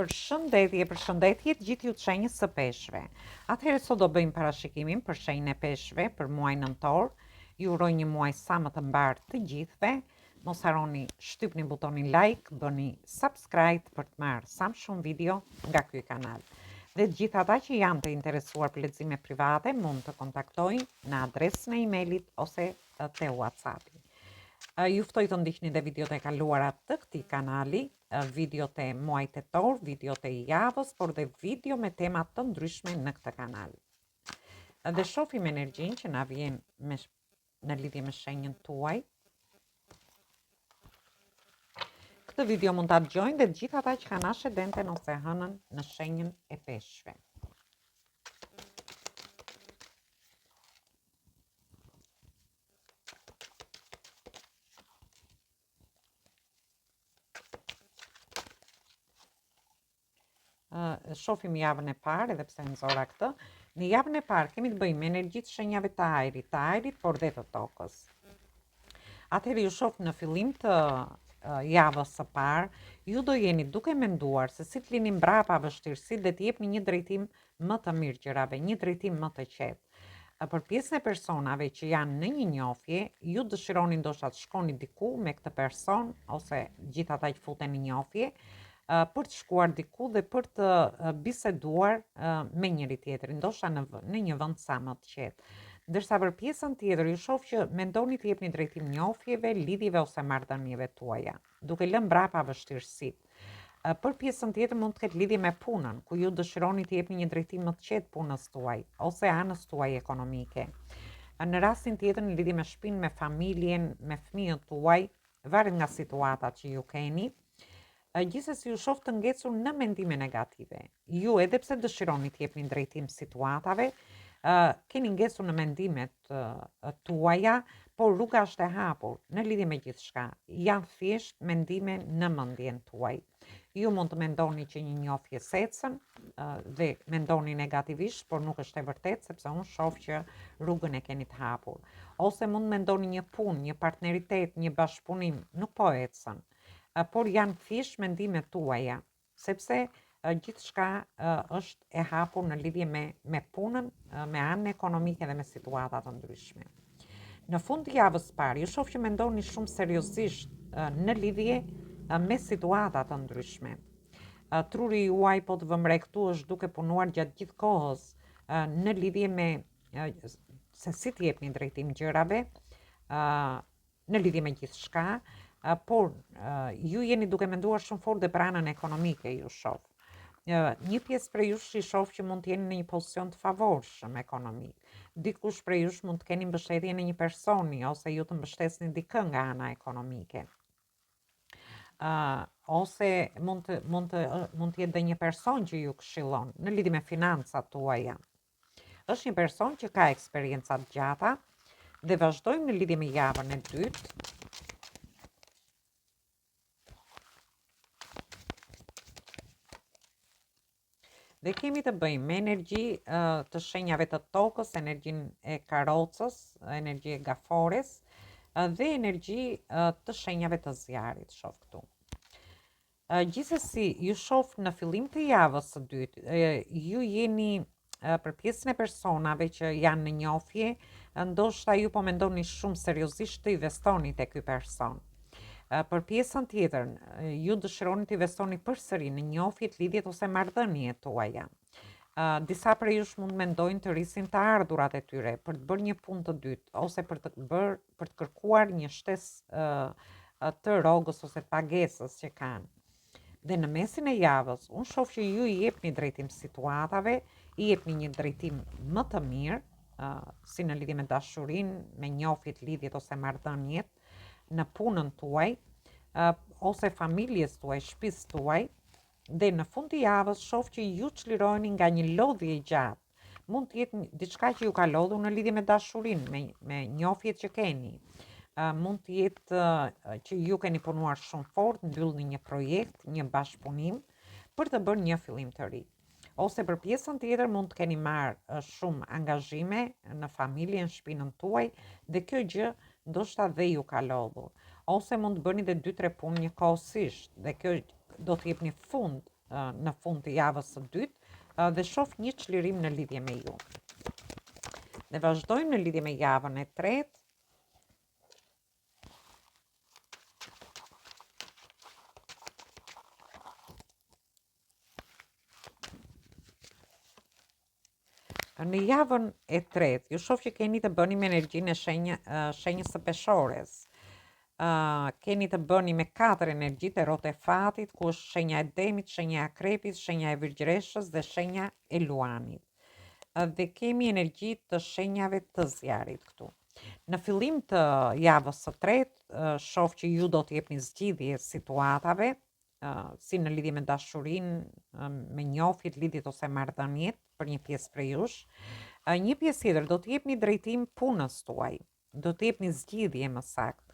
Përshëndetje, përshëndetje të gjithë ju të shenjës së peshqve. Atëherë sot do bëjmë parashikimin për shenjën e peshqve për muajin nëntor. Ju uroj një muaj sa më të mbarë të gjithëve. Mos harroni shtypni butonin like, bëni subscribe për të marrë sa më shumë video nga ky kanal. Dhe të gjithë ata që janë të interesuar për lexime private mund të kontaktojnë në adresën e emailit ose te WhatsAppi. Ju ftoj të ndiqni dhe videot e kaluara të këtij kanali, videot e muajit tetor, videot e javës, por dhe video me tema të ndryshme në këtë kanal. Dhe shofim energjinë që na vjen me në lidhje me shenjën tuaj. Këtë video mund ta dëgjojnë dhe të gjithë ata që kanë ascendenten ose hënën në shenjën e peshqve. Shofim javën e parë, edhe pse nxora këtë. Në javën e parë kemi të bëjmë me energjitë e shenjave të ajrit, të ajrit, por dhe të tokës. Atëherë ju shof në fillim të javës së parë, ju do jeni duke menduar se si të lini mbrapa vështirësitë dhe të jepni një drejtim më të mirë gjërave, një drejtim më të qetë. Për pjesën e personave që janë në një njohje, ju dëshironi ndoshta të shkoni diku me këtë person ose gjithë ata që futen në njohje, për të shkuar diku dhe për të biseduar me njëri tjetrin, ndoshta në në një vend sa më të qetë. Ndërsa për pjesën tjetër, ju shoh që mendoni të jepni drejtim njohjeve, lidhjeve ose marrëdhënieve tuaja, duke lënë mbrapa vështirësitë. Për pjesën tjetër mund të ketë lidhje me punën, ku ju dëshironi të jepni një drejtim më të qetë punës tuaj ose anës tuaj ekonomike. Në rastin tjetër në lidhje me shtëpinë, me familjen, me fëmijët tuaj, varet nga situata që ju keni. Gjithsesi ju shoh të ngecur në mendime negative. Ju edhe pse dëshironi të jepni drejtim situatave, keni ngecur në mendimet tuaja, por rruga është e hapur në lidhje me gjithçka. Janë thjesht mendime në mendjen tuaj. Ju mund të mendoni që një njohje s'ecën dhe mendoni negativisht, por nuk është e vërtetë sepse unë shoh që rrugën e keni të hapur. Ose mund të mendoni një punë, një partneritet, një bashkëpunim, nuk po ecën. Por janë thjesht mendimet tuaja sepse gjithçka është e hapur në lidhje me me punën, me anën ekonomike dhe me situata të ndryshme. Në fund të javës së parë, ju shoh që mendoni shumë seriozisht në lidhje me situata të ndryshme. Truri juaj po të vëmë re këtu është duke punuar gjatë gjithë kohës në lidhje me se si të jepni drejtim gjërave, në lidhje me gjithçka, por ju jeni duke menduar shumë fort dhe për anën ekonomike, ju shoh. Një pjesë prej jush i shoh që mund të jeni në një pozicion të favorshëm ekonomik. Dikush prej jush mund të keni mbështetjen e një personi ose ju të mbështesni dikë nga ana ekonomike. Uh, ose mund të mund të mund të jetë dhe një person që ju këshillon në lidhje me financat tuaja. Është një person që ka eksperienca të gjata dhe vazhdojmë në lidhje me javën e dytë. Dhe kemi të bëjmë me energji të shenjave të tokës, energjinë e karocës, energji e gafores dhe energji të shenjave të zjarrit, shoh këtu. Gjithsesi, ju shoh në fillim të javës së dytë, ju jeni për pjesën e personave që janë në njohje, ndoshta ju po mendoni shumë seriozisht të investoni te ky person. Për pjesën tjetër, ju dëshironi të investoni përsëri në njohjet, lidhjet ose marrëdhëniet tuaja. Disa prej jush mund të mendojnë të rrisin të ardhurat e tyre për të bërë një punë të dytë ose për të bërë për të kërkuar një shtesë të rrogës ose pagesës që kanë. Dhe në mesin e javës, unë shoh që ju i jepni drejtim situatave, i jepni një drejtim më të mirë, si në lidhje me dashurinë, me njohjet, lidhjet ose marrëdhëniet, në punën tuaj, ose familjes tuaj, shtëpisë tuaj, dhe në fund të javës shoh që ju çliroheni nga një lodhje e gjatë. Mund të jetë diçka që ju ka lodhur në lidhje me dashurinë, me me njohjet që keni. Uh, mund të jetë uh, që ju keni punuar shumë fort, mbyllni një projekt, një bashkëpunim për të bërë një fillim të ri. Ose për pjesën tjetër mund të keni marrë shumë angazhime në familje, në shpinën tuaj dhe kjo gjë ndoshta dhe ju ka lodhur. Ose mund të bëni dhe 2-3 punë njëkohësisht dhe kjo do të jepni fund në fund të javës së dytë dhe shoh një çlirim në lidhje me ju. Dhe vazhdojmë në lidhje me javën e tretë. Në javën e tretë, ju shoh që keni të bëni me energjinë e shenjë, shenjës së peshores. Uh, keni të bëni me katër energjitë e rotë e fatit, ku është shenja e demit, shenja e akrepit, shenja e virgjëreshës dhe shenja e luanit. Uh, dhe kemi energji të shenjave të zjarrit këtu. Në fillim të javës së tretë, uh, shoh që ju do të jepni zgjidhje situatave, si në lidhje me dashurinë, me njohjet, lidhjet ose marrëdhëniet për një pjesë prej jush. Një pjesë tjetër do të jepni drejtim punës tuaj, do të jepni zgjidhje më saktë,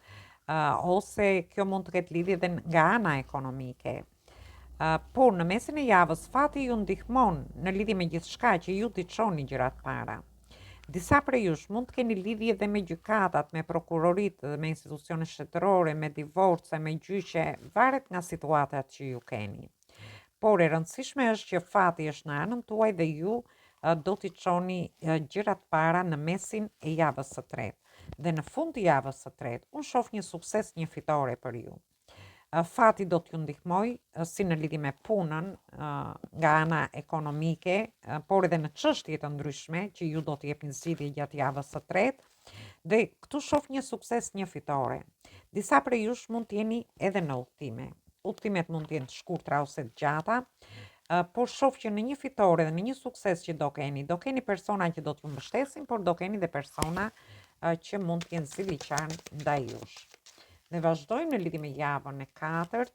ose kjo mund të ketë lidhje edhe nga ana ekonomike. Por në mesin e javës fati ju ndihmon në lidhje me gjithçka që ju t'i çoni gjërat para. Disa prej jush mund të keni lidhje dhe me gjykatat, me prokuroritë dhe me institucione shtetërore, me divorce, me gjyqe, varet nga situatat që ju keni. Por e rëndësishme është që fati është në anën tuaj dhe ju do t'i çoni gjërat para në mesin e javës së tretë. Dhe në fund të javës së tretë, unë shoh një sukses, një fitore për ju. Fati do t'ju ndihmojë si në lidhje me punën, nga ana ekonomike, por edhe në çështje të ndryshme që ju do të jepni zgjidhje gjatë javës së tretë. Dhe këtu shoh një sukses, një fitore. Disa prej jush mund të jeni edhe në udhëtime. Udhëtimet mund të jenë të shkurtra ose të gjata, por shoh që në një fitore dhe në një sukses që do keni, do keni persona që do t'ju mbështesin, por do keni dhe persona që mund të jenë ziliqarë ndaj jush. Dhe vazhdojmë në lidhje me javën e katërt.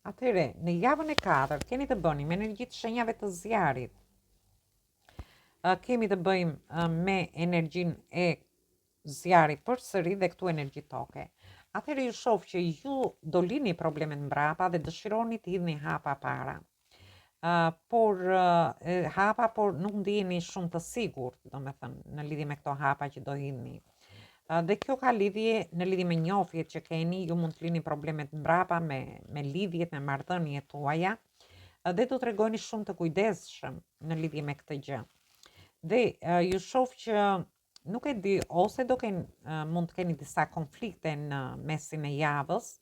Atëherë, në javën e katërt keni të bëni me energjitë e shenjave të zjarrit. Kemi të bëjmë me energjinë e zjarrit përsëri dhe këtu energji toke. Atëherë ju shoh që ju do lini problemet mbrapa dhe dëshironi të hidhni hapa para. Uh, por uh, hapa, por nuk ndiheni shumë të sigurt, domethënë, në lidhje me këto hapa që do hidhni. Uh, dhe kjo ka lidhje në lidhje me njohjet që keni, ju mund të lini problemet mbrapa me, me lidhjet, me marrëdhëniet tuaja, uh, dhe do tregoheni shumë të kujdesshëm në lidhje me këtë gjë. Dhe uh, ju shoh që nuk e di, ose do ken, mund të keni disa konflikte në mesin e javës,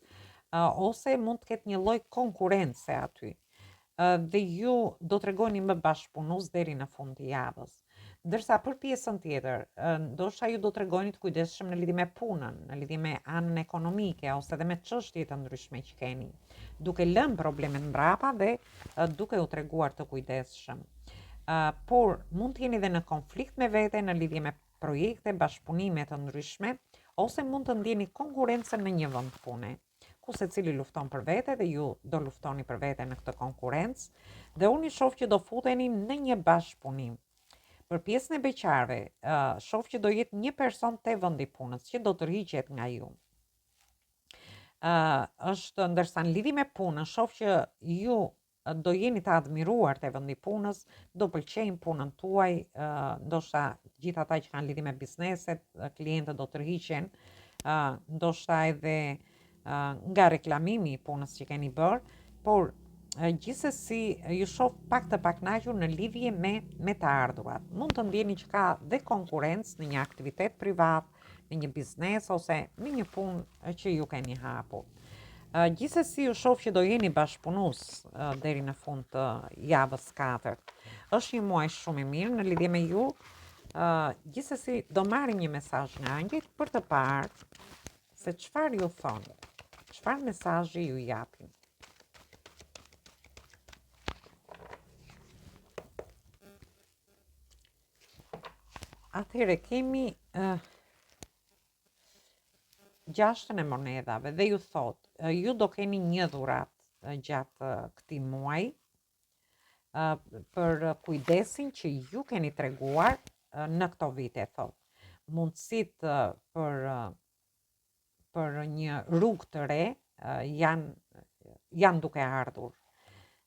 ose mund të ketë një lloj konkurrence aty. Dhe ju do tregoheni më bashkëpunues deri në fund të javës. Ndërsa për pjesën tjetër, ndoshta ju do tregoheni të kujdesshëm në lidhje me punën, në lidhje me anën ekonomike ose edhe me çështje të ndryshme që keni, duke lënë problemet mbrapa dhe duke u treguar të kujdesshëm. Por mund të jeni dhe në konflikt me vete në lidhje me projekte, bashkëpunime të ndryshme, ose mund të ndjeni konkurrencën në një vend pune, ku secili lufton për vete dhe ju do luftoni për vete në këtë konkurrencë, dhe unë i shoh që do futeni në një bashkëpunim. Për pjesën e beqarëve, shoh që do jetë një person te vendi i punës që do tërhiqet nga ju. Uh, është ndërsa në lidhje me punën, shoh që ju do jeni të admiruar te vendi i punës, do pëlqejnë punën tuaj, ndoshta gjithë ata që kanë lidhje me bizneset, klientët do tërhiqen, ndoshta edhe nga reklamimi i punës që keni bërë, por gjithsesi ju shoh pak të pakënaqur në lidhje me me të ardhurat. Mund të ndjeni që ka dhe konkurrencë në një aktivitet privat, në një biznes ose në një punë që ju keni hapur. Gjithsesi ju shoh që do jeni bashkëpunues deri në fund të javës katërt. Është një muaj shumë i mirë në lidhje me ju. Gjithsesi do marrim një mesazh nga engjëjt për të parë se çfarë ju thonë, çfarë mesazhi ju japin. Atëherë kemi uh, gjashtën e monedhave dhe ju thotë, ju do keni një dhuratë gjatë këtij muaji për kujdesin që ju keni treguar në këto vite, thotë. Mundësitë për për një rrugë të re janë janë duke ardhur.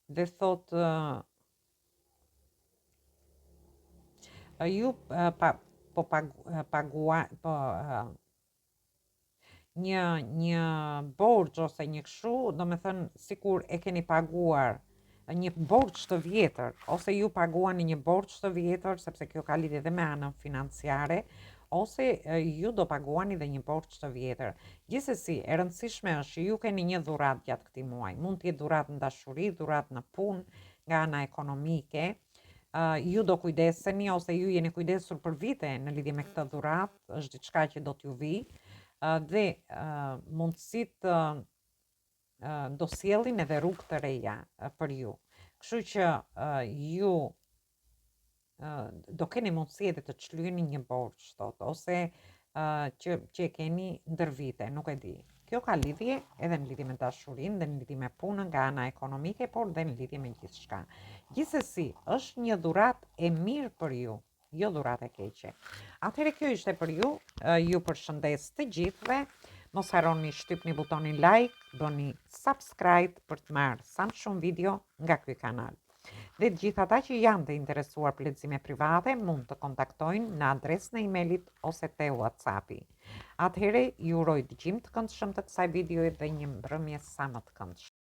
Dhe thotë ju pa po pagua po një një borxh ose një kështu, domethënë sikur e keni paguar një borxh të vjetër ose ju paguani një borxh të vjetër sepse kjo ka lidhje edhe me anën financiare ose ju do paguani dhe një borxh të vjetër. Gjithsesi, e rëndësishme është që ju keni një dhuratë gjatë këtij muaji. Mund të jetë dhuratë në dashuri, dhuratë në punë, nga ana ekonomike, ju do kujdeseni ose ju jeni kujdesur për vite në lidhje me këtë dhuratë, është diçka që do t'ju vijë dhe mundësitë do sjellin edhe rrugë të reja për ju. Kështu që ju do keni mundësi edhe të shlyeni një borxh, thotë, ose që, që e keni ndër vite, nuk e di. Kjo ka lidhje edhe në lidhje me dashurinë dhe në lidhje me punën nga ana ekonomike, por dhe në lidhje me gjithçka. Gjithsesi, është një dhuratë e mirë për ju, jo dhuratë e keqe. Atëherë kjo ishte për ju, ju përshëndes të gjithëve. Mos harroni shtypni butonin like, bëni subscribe për të marrë sa më shumë video nga ky kanal. Dhe të gjithë ata që janë të interesuar për lexime private mund të kontaktojnë në adresën e emailit ose te WhatsAppi. Atëherë ju uroj dëgjim të këndshëm të kësaj videoje dhe një mbrëmje sa më të këndshme.